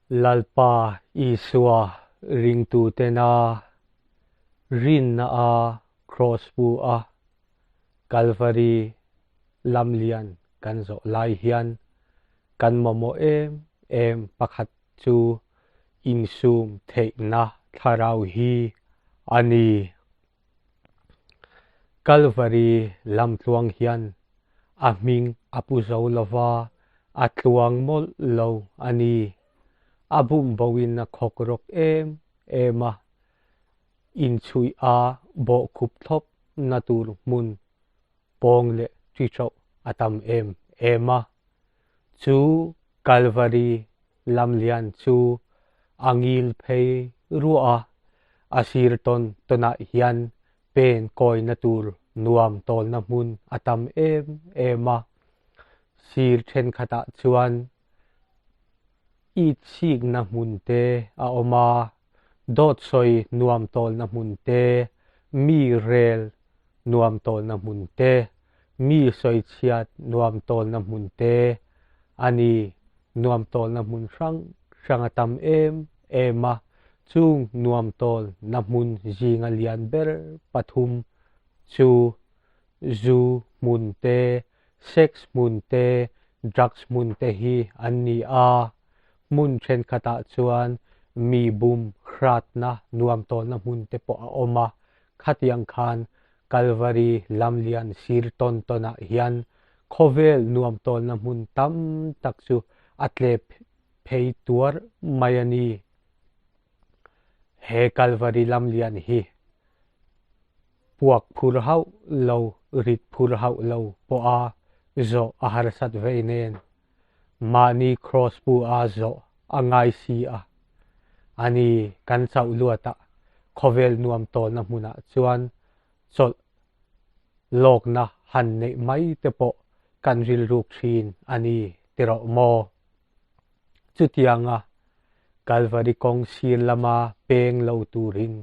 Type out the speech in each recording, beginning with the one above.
Lalpa Isua ringtutena rinna a Kraws pu a Kalvari lamlian kan zawh lai hian kan mamawh em em pakhat chu insum theihna thlarau hi a ni. Kalvari lamtluang hian a hming a pu zo lova, a tluang mawlh lo a ni. A bumboin a khawk rawk em em a, inchhuih a bawhkhup thlawp na tur hmun pawng leh ṭiṭoh a tam em em a. Chu Kalvari lamlian chu a ngil phei ruah a, a sir tawn tawnah hian pen kawina tur nuam tawlna hmun a tam em em a. Sir thenkhatah chuan it chikna hmun te a awm a, dawt sawi nuam tawlna hmun te, mi rel nuam tawlna hmun te, mi sawi chhiat nuam tawlna hmun te a ni. Nuam tawlna hmun hrang hrang a tam em em a, chung nuam tawlna hmun zinga lian ber pathum chu zu hmun te, sex hmun te, drugs hmun te hi an ni a. Hmun thenkhatah chuan mi bum hratna nuam tawlna hmun te pawh a awm a, khatiang khan Kalvari lamlian sir tawn tawnah hian khawvel nuam tawlna hmun tam tak chu a tlep phei tuar mai a ni. He Kalvari lamlian hi puak phur hauh lo, rit phur hauh lo pawha zawh a harsat vei nen mahni kraws pu a zawh a ngai si a. A ni, kan chauh luatah khawvel nuam tawlna hmunah chuan chawlh lawkna han neih mai te pawh kan rilruk thin a ni ti rawh maw? Chutianga Kalvari kawng sir lama peng lo turin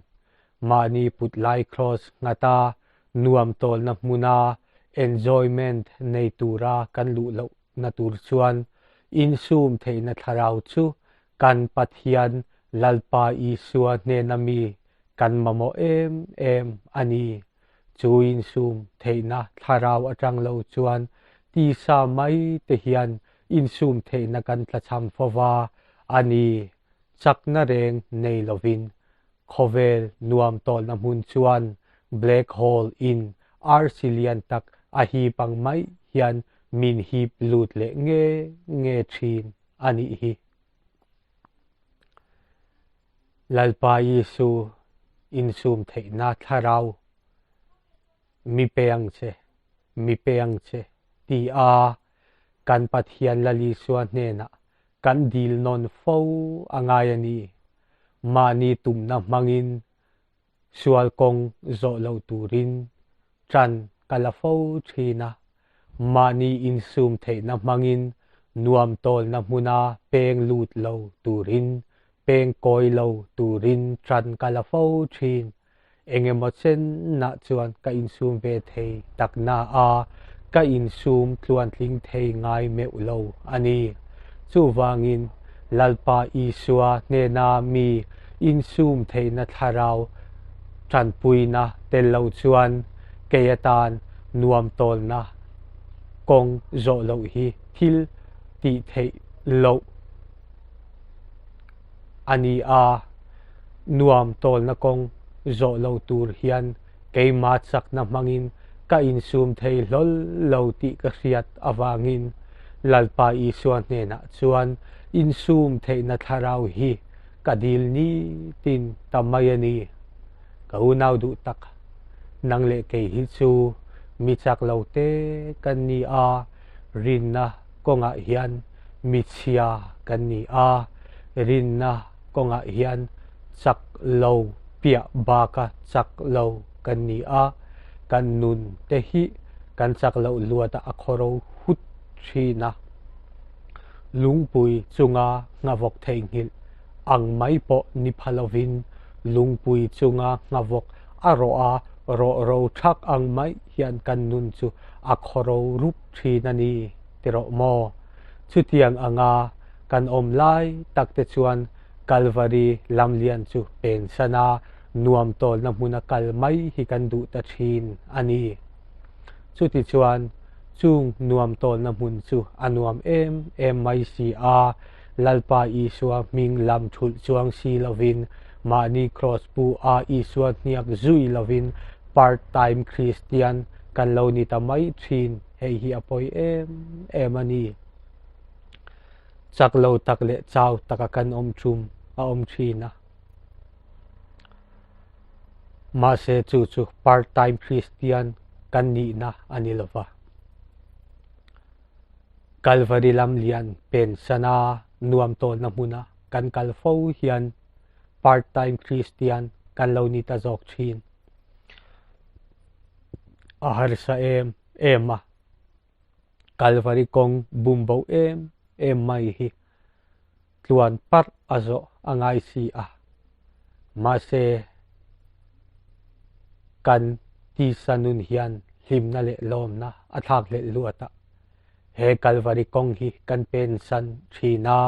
mahni put lai kraws nghata nuam tawlna hmuna enjoyment nei tura kan luh lohna tur chuan insum theihna thlarau chu kan Pathian Lalpa Isua hnena mi kan mamawh em em a ni. Chu insum theihna thlarau atang lo chuan tisa mai te hian insum theihna kan tlachham fova a ni. Chakna reng nei lovin Khawvel nuam tawlna hmun chuan black hole in arsi lian tak a hip ang mai hian min hip lut leh nge nge thin a nih hi. Lalpa Isu insum theihna thlarau mi pe ang che, mi pe ang che ti a kan Pathian Lal Isua hnenah kan dil nawn fo a ngai a ni. Mahni tumna hmangin sual kawng zawh lo turin ṭan ka la fo ṭhin a. Mahni insum theihna hmangin nuam tawlna hmuna peng lut lo turin, peng kawi lo turin ṭan ka la fo ṭhin. Engemaw chenah chuan ka insum ve thei tak na a, ka insum tluantling thei ngai meuh lo a ni. Chuvangin, Lalpa Isua hnena mi insum theihna thlarau tanpuina tel lo chuan kei atan nuam tawlna kawng zawh loh hi thil tih theih loh a ni a, nuam tawlna kawng zawh lo tur hian keimah chakna hmangin ka insum thei hlawl lo tih ka hriat avangin Lalpa Isua hnenah chuan insum theihna thlarau hi ka dil nitin ta mai a ni. Ka unau duh tak, nang leh kei hi chu mi chak lo te kan ni a, rinna kawngah hian mi chhia kan ni a, rinna kawngah hian chak lo piah baka chak lo kan ni a, kan nun te hi kan chak loh luatah a khawro hut thin a, lungpui chunga nghavawk theihnghilh ang mai pawh ni pha lovin lungpui chunga nghavawk a rawh a, rawh ro thak ang mai hian kan nun chu a khawro rup thin a ni ti rawh maw? Chutiang anga. kan awm lai tak te chuan Kalvari lamlian chu pensan a, nuam tawlna hmuna kal mai hi kan duh ta thin a ni. Chutichuan, chung nuam tawlna hmun chu a nuam em em mai si a, Lalpa Isua hming lam thulh chuang si lovin, mahni kraws pu a Isua hniak zui lovin part time Kristian kan lo ni ta mai thin, hei hi a pawi em em a ni. Chak lo tak leh chau taka kan awm tum a awm thin a. Mahse chu chu part time Kristian kan nihna a ni lo va. Kalvari lam lian pensan a nuam tawlna hmuna kan kal fo hian part time Kristian kan lo ni ta zawk thin. A harsa em em a. Kalvari kawng bum bo em em mai hi tluan parh a zawh a ngai si a. Mahse, kan tisa nun hian hlimna leh lawmna a thlak hlelh luat a. He Kalvari kawng hi kan pensan thin a,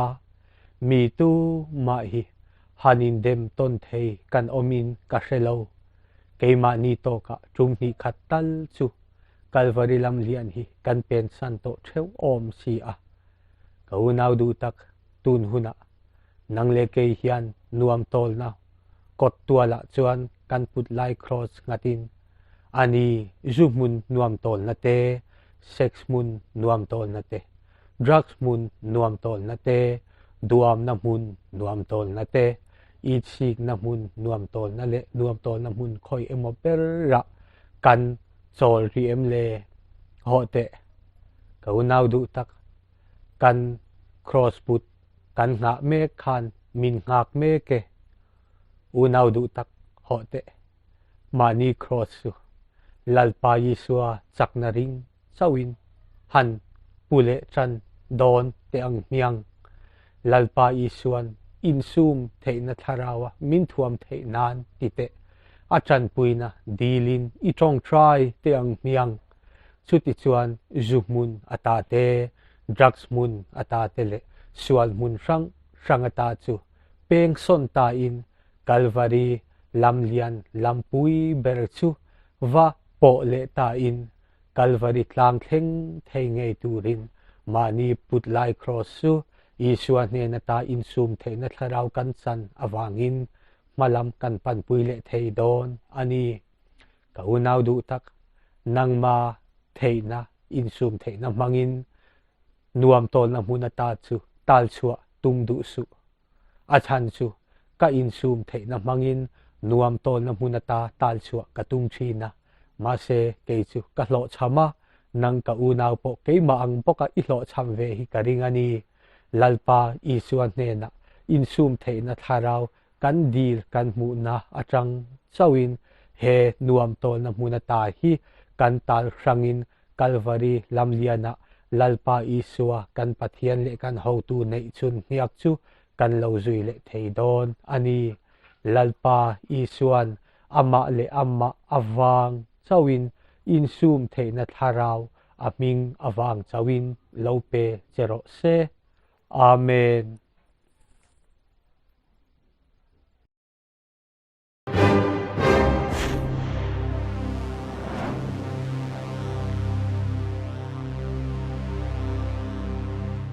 mi tu mah hi han indem tawn thei kan awmin ka hre lo. Keimahni tawkah tum hnih khat tal chu Kalvari lam lian hi kan pensan tawh theuh awm si a. Ka unau duh tak, tun hunah nang leh kei hian nuam tawlna kawt tualah chuan kan put lai kraws nghatin a ni zu hmun nuam tawlna te, sex hmun nuam tawlna te, drugs hmun nuam tawlna te, duamna hmun nuam tawlna te, itsikna hmun nuam tawlna leh nuam tawlna hmun khawi emaw berah kan chawl rih em le? Hawh teh, ka unau duh tak, kan kraws put kan nghah mek khan min nghak mek e. Unau duh tak, hawh teh, mahni kraws chu Lalpa Isua chakna ring chauhin han pu leh tan dawn teh ang hmiang. Lalpa Isuan insum theihna thlaraua min thuam theih nan ti teh. A tanpuina dilin i tawngtai teh ang hmiang. Chutichuan zu hmun ata te, drugs hmun ata te leh sual hmun hrang hrang ata chu peng sawn tain Kalvari lamlian lampui ber chu va pawh leh tain Kalvari tlang thleng thei ngei turin mahni put lai kraws chu Isua hnen ata insum theihna thlarau kan chan avangin hmalam kan panpui leh thei dawn a ni. Ka unau duh tak, nangma theihna insum theihna hmangin nuam tawlna hmun ata chu talchhuah tum duh suh. A chhan chu ka insum theihna hmangin nuam tawlna hmun ata talchhuah ka tum thin a, mahse kei chu ka hlawhchham a, nang ka unau pawh keimah ang bawka i hlawhchham ve hi ka ring a ni. Lalpa Isua hnenah insum theihna thlarau kan dil kan hmuhna atang chauhin he nuam tawlna hmun ata hi kan tal hrangin Kalvari lamlianah Lalpa Isua kan Pathian leh kan hotu neih chhun hniak chu kan lo zui leh thei dawn a ni. Lalpa Isuan amah leh amah avang chauhin insum theihna thlarau a hming avang chauhin lo pe che rawh se. Amen.